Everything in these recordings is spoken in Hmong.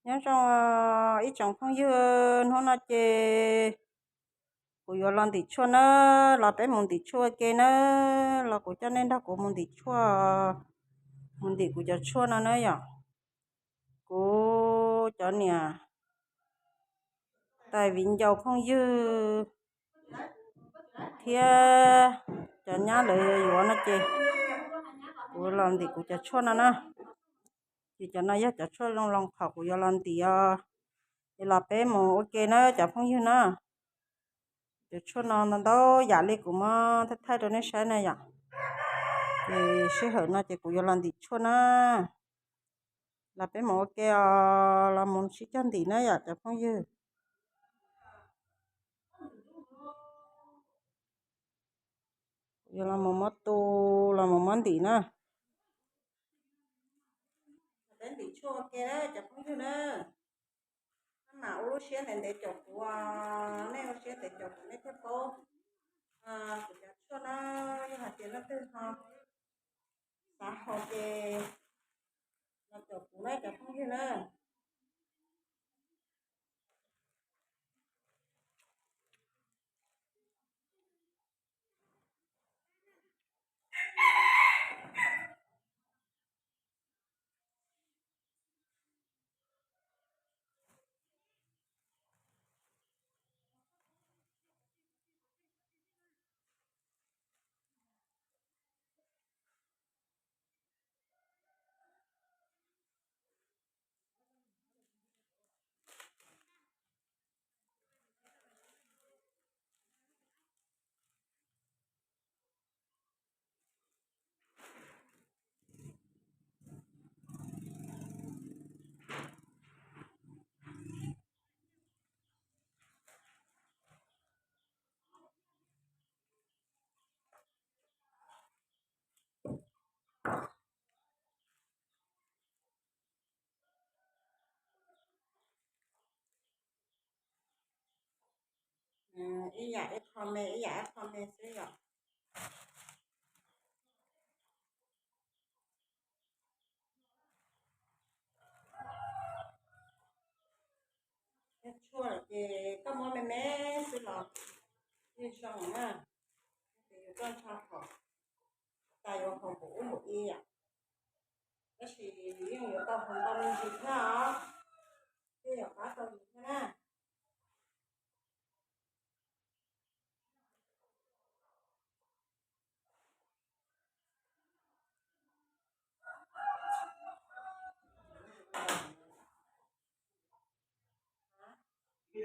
Nyob zoo ib tsoom phooj ywg, hnub no ces kuv yuav los ntim tshuaj na, los peb mus ntim tshuaj ua ke na, los kuv coj nej nrog kuv mus ntim tshuaj, mus ntim kuv cov tshuaj no na yom. Kuv cov niam tais viv ncaus phooj ywg thiab cov nyab lawv yuav no ces kuv los ntim kuv cov tshuaj no na. Ces cov no yog cov tshuaj zoo loo qhov kuv yuav los ntim os. Ces los peb mus ua ke na cov phooj ywg na. Cov tshuaj no ntau ntau yam li kuv muab thaij thaij rau nej saib na yom. Ces sij hawm no ces kuv yuav los ntim tshuaj na. Los peb mus ua ke os, los mus sib cog ntim na yom cov phooj ywg. Kuv yuav los mus muab tu, los mus muab ntim na. Peb ntim tshuaj ua ke na cov phooj ywg na. Maj mam ua lub siab ntev ntev caum kuv, nej ua siab ntev caum kuv nej thiaj paub kuv cov tshuaj na. Yog hais tias leej twg ho xav haus ces los caum kuv na cov phooj ywg na. Ib yam ib qho me, ib yam ib qho me xwb yom. Tshuaj ces koj muab me me xwb los yeej zoo na. Ces yuav toj ntsha hom, tas yuav haus npaum ub npaum ib yom. Tab sis yeej yuav tau haus ntau me ntsis thiab os, thiaj yuav qab tau yus thiab na. Ces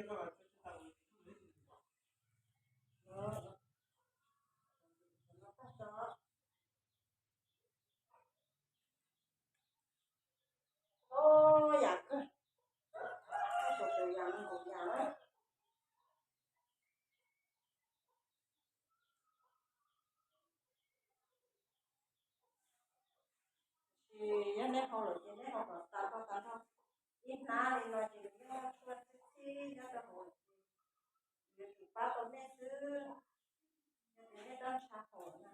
yog neb haus lawm ces neb haus kom tas nrho tas nrho, ib hnab li no ces nws yeej tshuaj txhib txhib nyob rau hauv, yuav tsum pab tau nej xwb, yog tias nej toj ntsha haus na.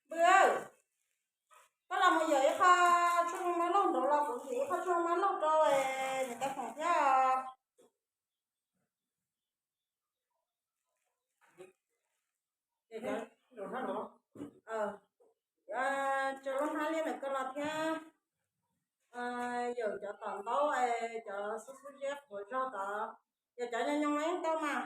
Npwg, koj los mus yawm ib qho tshuaj mab lauj nraud los kuv ntim ib qho tshuaj mab lauj rau niam tais Foom thiab. Tso lub hnab liab ntawm koj los thiab. Yawm cov tom ntaub, cov xub xub ziab qhuav zog tod, yawm cov nyob nyob yeej tau mas.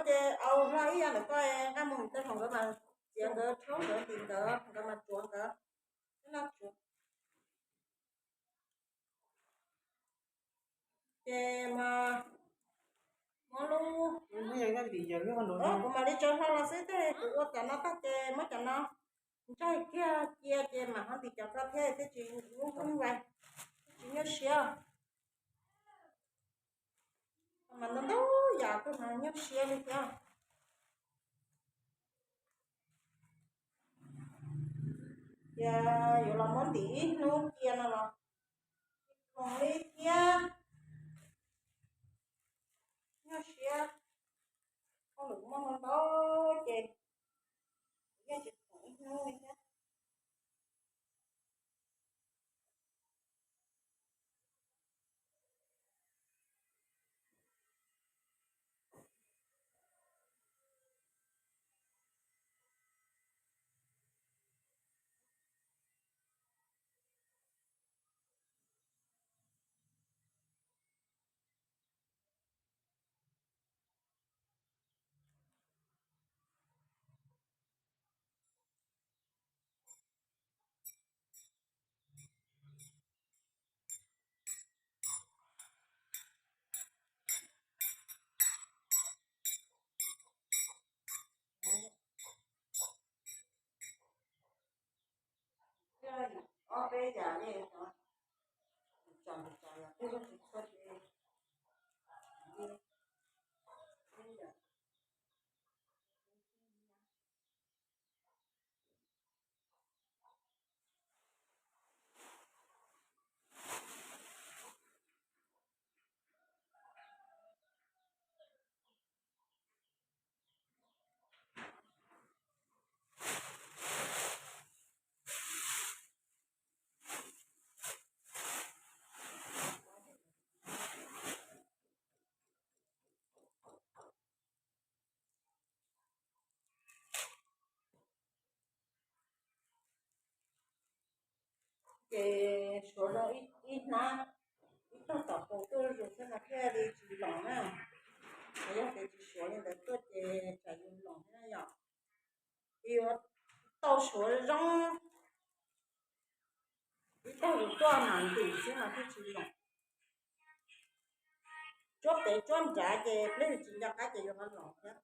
Ces au hlo ib yam ntawm koj, nqaj mus tej Foom nkawd mas txiav nkawd, rhaub nkawd, ntim nkawd, nkawd mas tsuav nkawd. Ces mas Kuv mam li tsaws hlo los xwb, tej kuv ua cov no tag ces muab cov no ntsaig kiag cia ces mam ho ntim cov ko thiab thiaj tsis nyuaj nyuaj vais, tsis nyuaj siab. Mas ntau ntau yam kawg mas nyuaj siab li thiab. Ces yuav los muab ntim ib hnub cia no los tsis khoom li thiab, nyuaj siab. Hauj lwm muaj ntau ntau ces yeej tsis khoom ib hnub li thiab. Ob peb yam li no, tsis txhua ces Ces suav zoo ib hnab, ib tog tom qus tuaj zus xwb mas thiaj li tsis loos na. Yog tias tsis suav li ntawd tuaj ces tsam yus loos thiab yom. Ces yuav tau suav zoo, ib tog zus tuaj mam ntim xwb mas thiaj tsis loos. Tsuab pem tsuab nrad ces pliag tsis nco qab ces yuav ho loos thiab.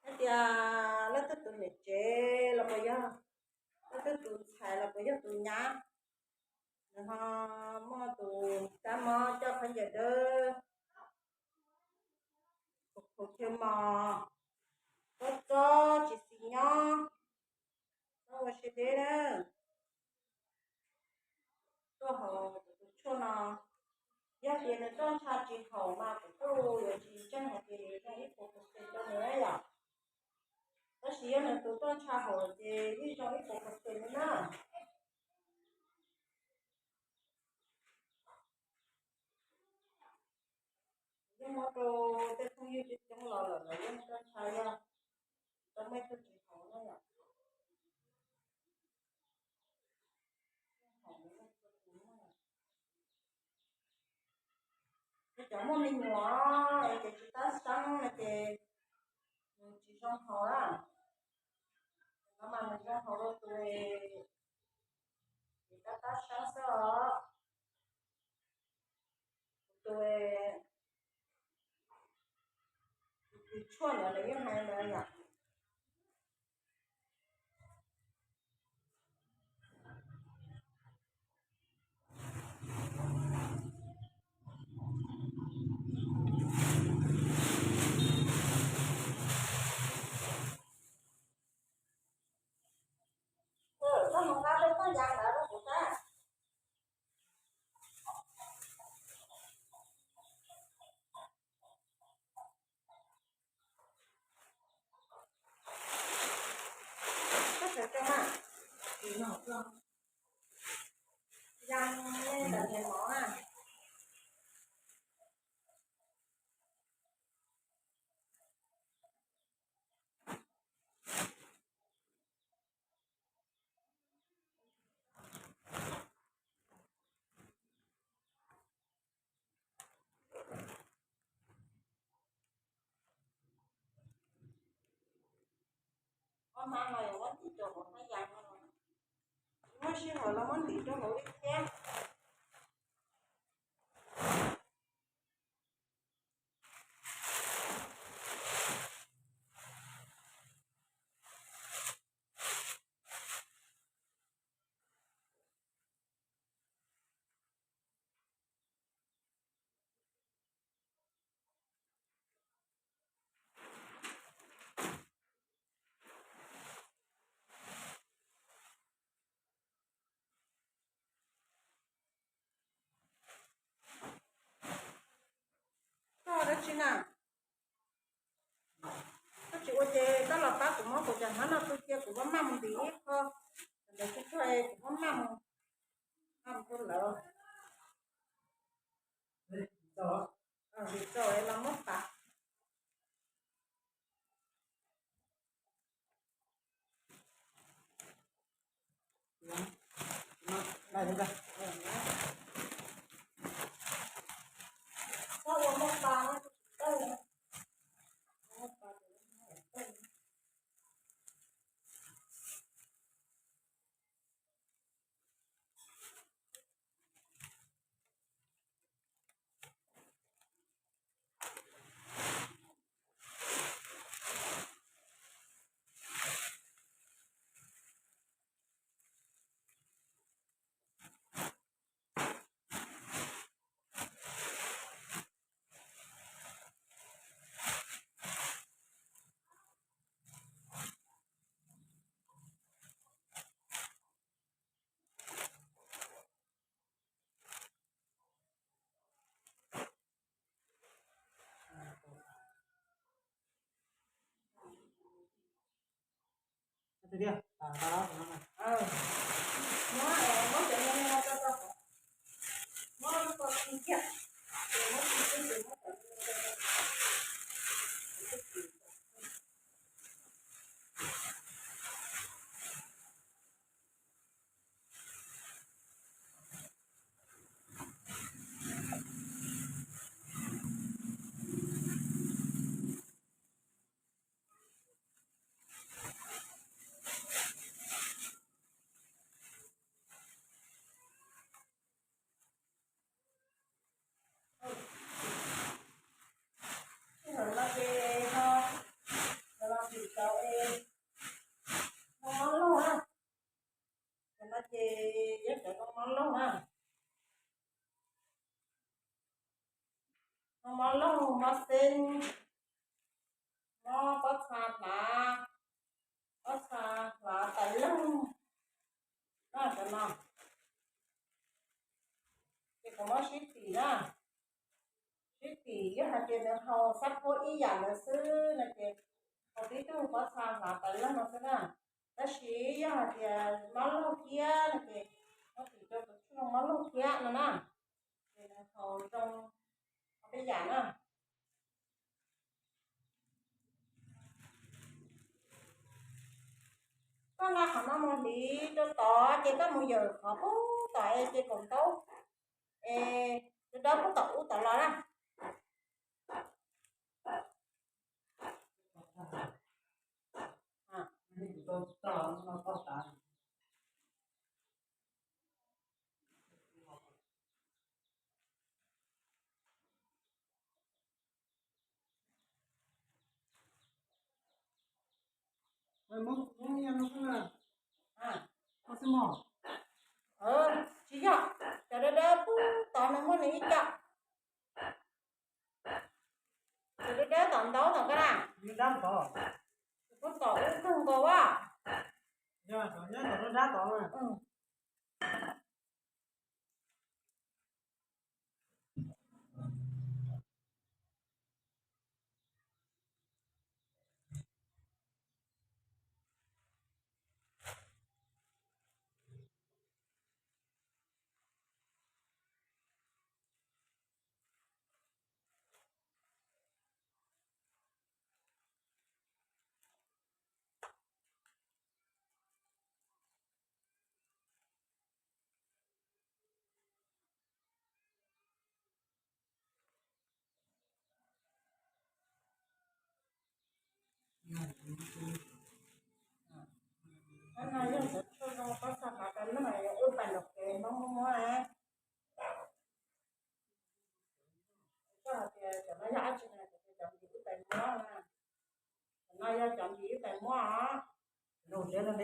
Hais tias leej twg tus niam tsev los puas yog, leej twg tus ntxhais los puas yog tus nyab, nws ho muaj tus kab mob coj khaub ncaws dawb, khuv chaw mos, txob txob tsis xis nyob, txhob ua siab deb na. Tuaj haus tus tshuaj no, yog tias nws tuaj ntsha tsis haum mas kuv kuj yuav tsis ntseeg hais tias nws zoo ib puas percent rau nws na yom. Tab sis yog nws tus tuaj ntsha haum ces yeej zoo ib puas percent li na. Yeej muab rau tej phooj ywg coob coob los lawm los yeej tuaj ntsha yog tau muaj ib tug tsis haum na yom. Cov muaj me nyuam es ces tsis tab seeb no ces nws tsis zoo haus na. No mas nws zoo haus rau tus es tab tab seeb xwb os. Tus, tus tshuaj ntawd nws yeej hais ntawd yom. Koj mus nqa lub pob ya ntawd rau kuv saib. Koj sawv tsees na. Yaa ntawm niam mov na. hmab no yuav muab ntim rau hauv hmab yas no, tsis muaj sij hawm los muab ntim rau hauv li thiab. Koj dab tsi na? Koj tsis ua ces koj los pab kuv muab kuv cov hmab no tu cia, kuv muab maj mus ntim ib qho. Ntawd tsis txog es kuv muab maj mus, maj mus rau lawv. Tsis txog es los muab pab. Sij hawm no ces no, no tsis tau es no mab log na. Cov no ces yeej cov no mab log na. No mab log, mab xeeb, mab pob txha hlav, pob txha hlav tais leeg na, cov no. Ces kuv muab sib tim na. Sib tim, yog hais tias nws haus xab phuab ib yam ntawd xwb no ces haus tib tug pob txha hlav tais leeg no xwb na. Tab sis yog hais tias mab log thiab no ces muab tim rau tus tshuaj mab log thiab no na. Ces nws haus zoo ob peb yam na. Koj nqa qhov no mus hliv rau tod ces koj mus yawm qhov pub tom es ces kaum ntaub es dawb dawb pub tom ub tom los na. Tsis yog, cov dawb dawb pub tod nws muaj nws ib co. Cov dawb dawb tom ntaub tom koj na. Pub tom ub kawg nkaus a.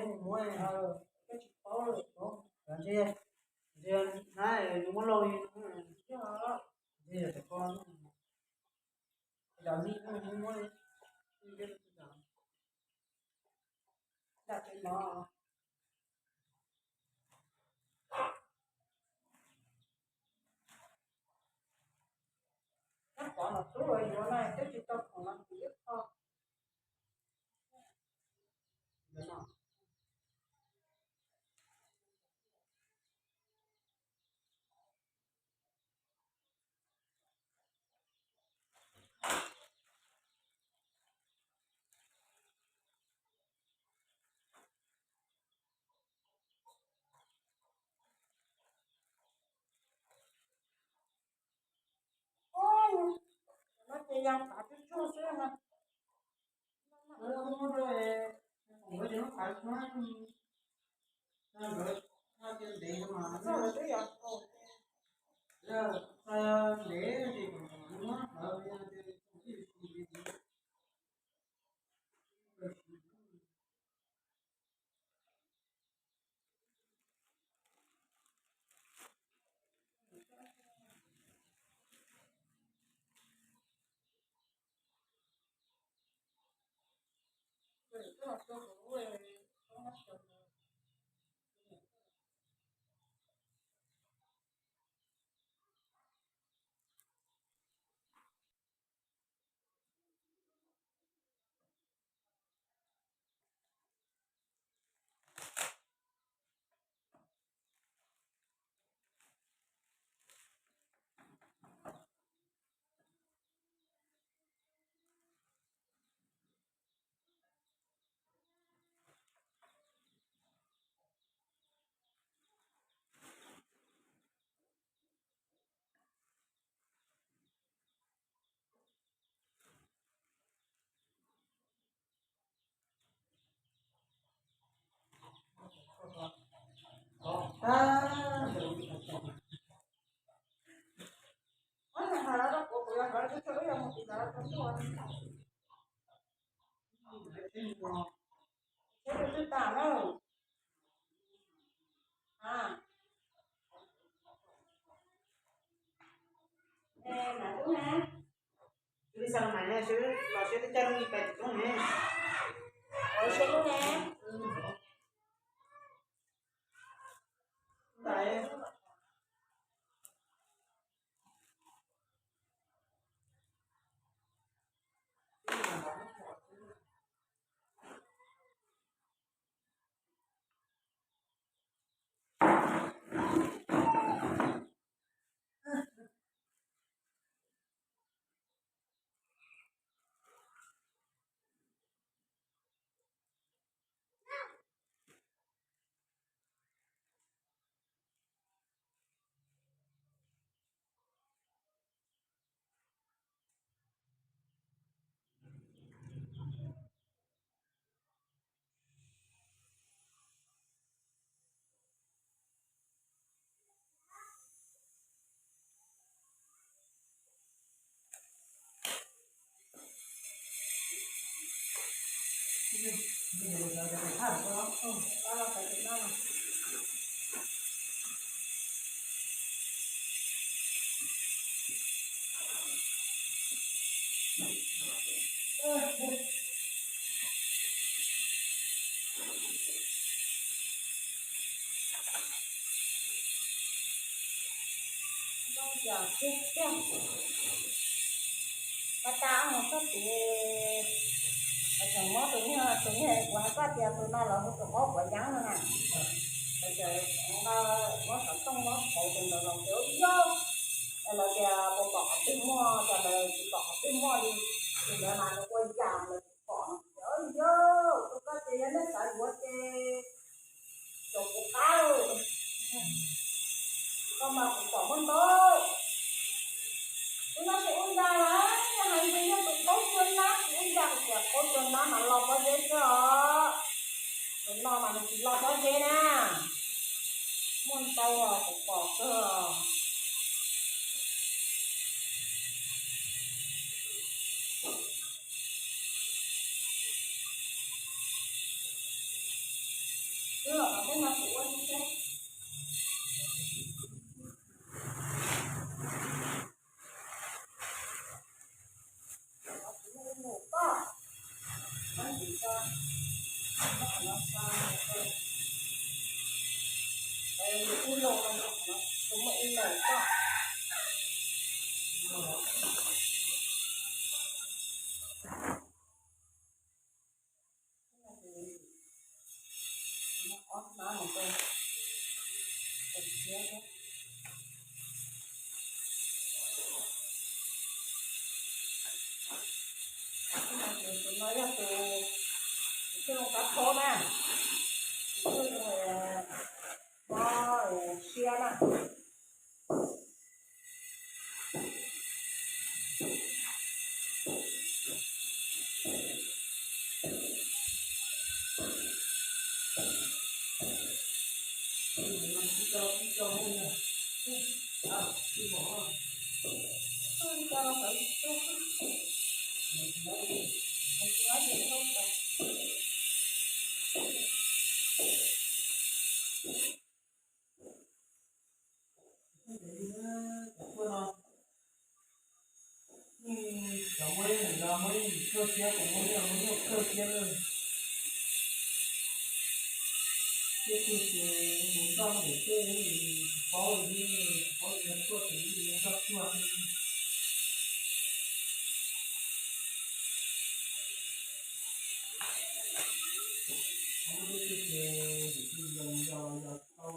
mus muab, koj tsis paub lawm, ntshe, ntshe na, yus muab lauj, ntshe yog cov ko, cov li muab, nab pov los tub yuav na, twb tsis tau khoom los tsis ib qho. No ces yog qav tsuj tsuj xwb mas. Li xav mas los siab twb coj lub ib pais tsis toob ne. Ua siab lub ne. Zoo yam tiag tiag. Pas tas mus txog tid, tseem muab tus niag, tus niag kuv hais koj tias tus no los hu tus qaub quav yeeb no na. Tseem muab xov tooj muab pauv tus ntawd los ces ua yog, lawv tias puas pom qhov twg muaj, cas lawv tsis pom qhov twg muaj li. Tus ntawd mas nws ua yam lawv tsis pom no ces ua yog, tus koj ces yog nej xav yuav ces caum kuv qab. Koj mas kuv pom muaj ntau. Tus no tsis ua yam lawm, yog hais tias yog tus qaub cua nab tsis ua yam, tias qaub cua nab mas lo pob zeb xwb os. Tus no mas nws tsis lo pob zeb na. Muaj ntau os, kuv pom kawg. Tus no yog tus, tus xyoob qab phob na, tus xyoob no siab na. Cov muaj ib yam no muaj ib yam tshuaj thiab, cov muaj ib yam muaj nyuaj kawg thiab lawm. Tej tug ces mus nroj ntawm tej tsis paub li, tsis paub li tshuaj ces ib yam nroj tshuaj li. Muaj tej tug ces yus yos yos tau.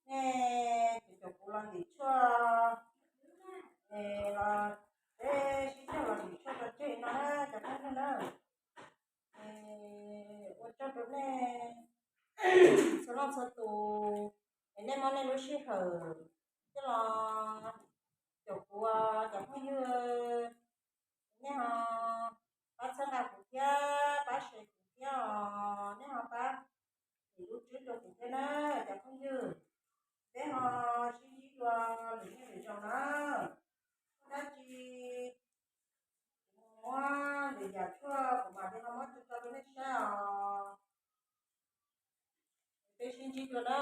Nej cov kuv los ntim tshuaj, los peb sib cog los ntim tshuaj rau tseg no na cov phooj ywg na. Ua tsaug rau nej txhua leej txhua tus, es nej muab nej lub sij hawm coj los caum kuv cov phooj ywg. Nej ho pab txhawb nqa kuv thiab pab share kuv thiab os, nej ho pab nias lub tswb rau kuv thiab na cov phooj ywg. Peb ho sib ntsib dua lwm niaj lwm zaus na. Muaj dab tsi kuv muab lwm yam tshuaj kuv mam li ho muab tso rau nej saib os. Peb sib ntsib dua na.